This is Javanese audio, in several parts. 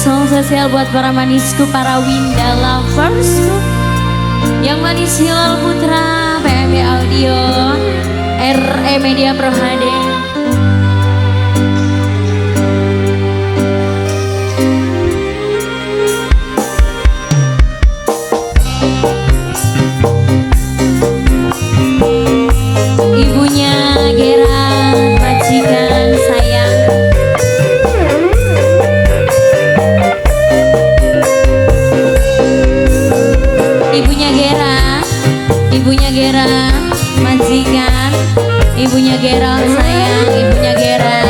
Song spesial buat para manisku, para Winda loversku. Yang manis Hilal Putra, PMB Audio, RE Media Pro HD. Ibunya Gerard, majikan sayang. Ibunya Gera, ibunya Gera, majikan. Ibunya Gerald sayang, ibunya Gera,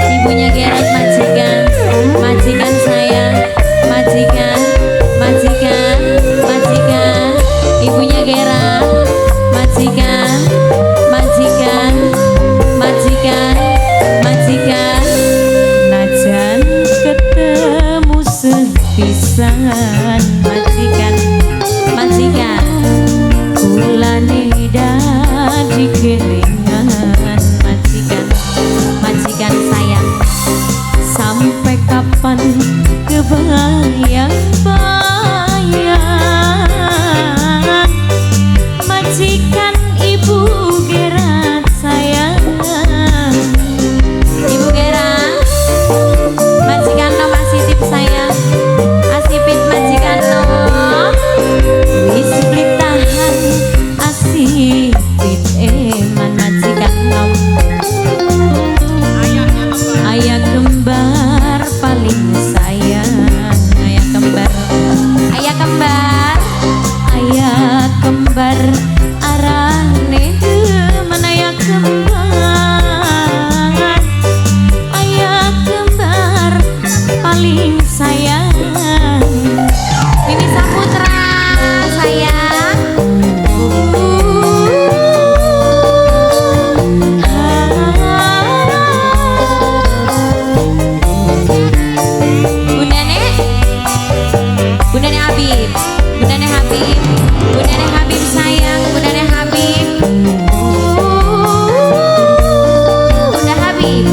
ibunya Gerald majikan, majikan sayang, majikan, majikan, majikan. Ibunya Gera, majikan, majikan, majikan, majikan. Najan ketemu sepisan, majikan, majikan. Kulane dadi kelingan, majikan, majikan sayang. Sampai kapan kebayang-bayang majikan ibu Gerard sayang. Ibu Gerard, majikan no masih tip sayang, asipit majikan no. Wis beli tahan asipit eman majikan no. Ayah kembar paling sayang, ayah kembar, ayah kembar, ayah kembar arane demen ayah kembar, ayah kembar paling sayang. Mimi Saputra sayang. Bundane, Bundane Habib, Bundane Habib, Bundane Habib sayang, Bundane Habib, Bunda Habib.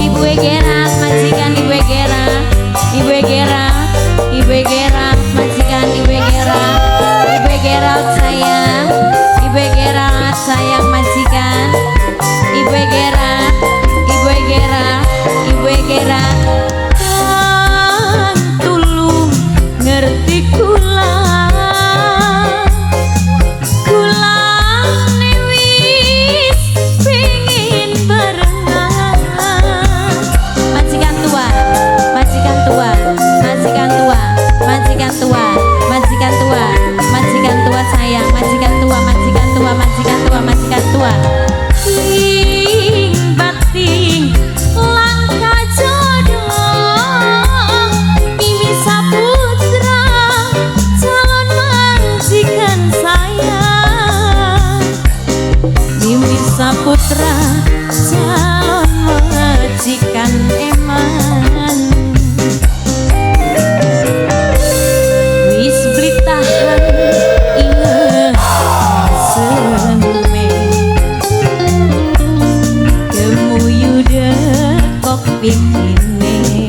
Ibu Gera, majikan Ibu Gera, Ibu Gera, Ibu Gera, majikan Ibu Gera, Ibu Gera sayang, Ibu Gera sayang majikan, Ibu Gera, Ibu Gera, Ibu Gera. Kang tulung ngerti kula, kula wis pengin barengan. Majikan tua, majikan tua, majikan tua, majikan tua, majikan tua, majikan tua sayang, majikan tua, majikan tua, majikan tua, majikan tua. Ing batin langka jodoh, Mimi Saputra calon majikan sayang. Mimi Saputra calon majikan eman. Wis beli tahan inget seme, kemuyu dekok pikine.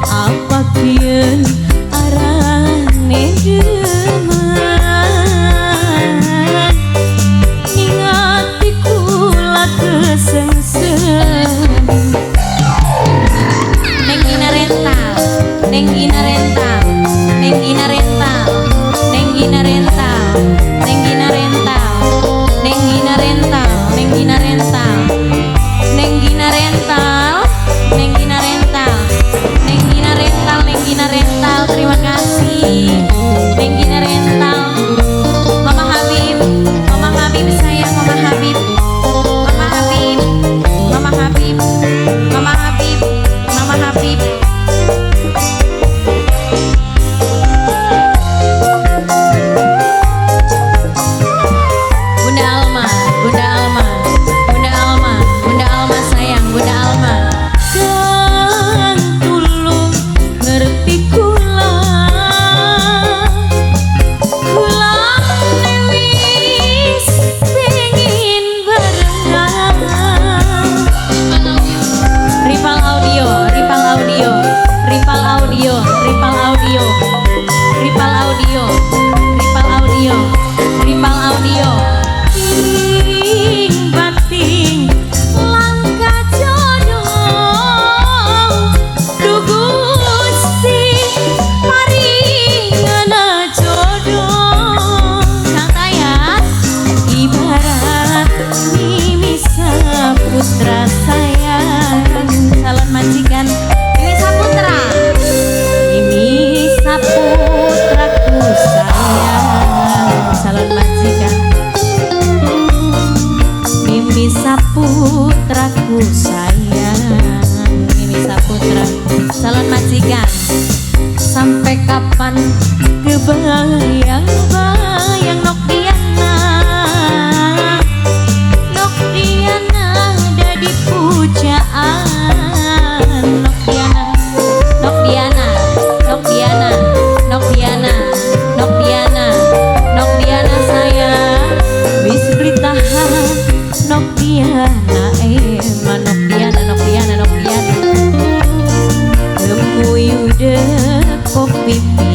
Apa kian arane demen, ningal Pan kebayang-bayang Nok Diana, Nok Diana dadi pujaan. Nok Diana, Nok Diana, Nok Diana, Nok Diana, Nok Diana, Nok Diana sayang, wis beli tahan. Nok Diana eman, Nok Diana, Nok Diana, Nok Diana. Gemuyu dekok pipi.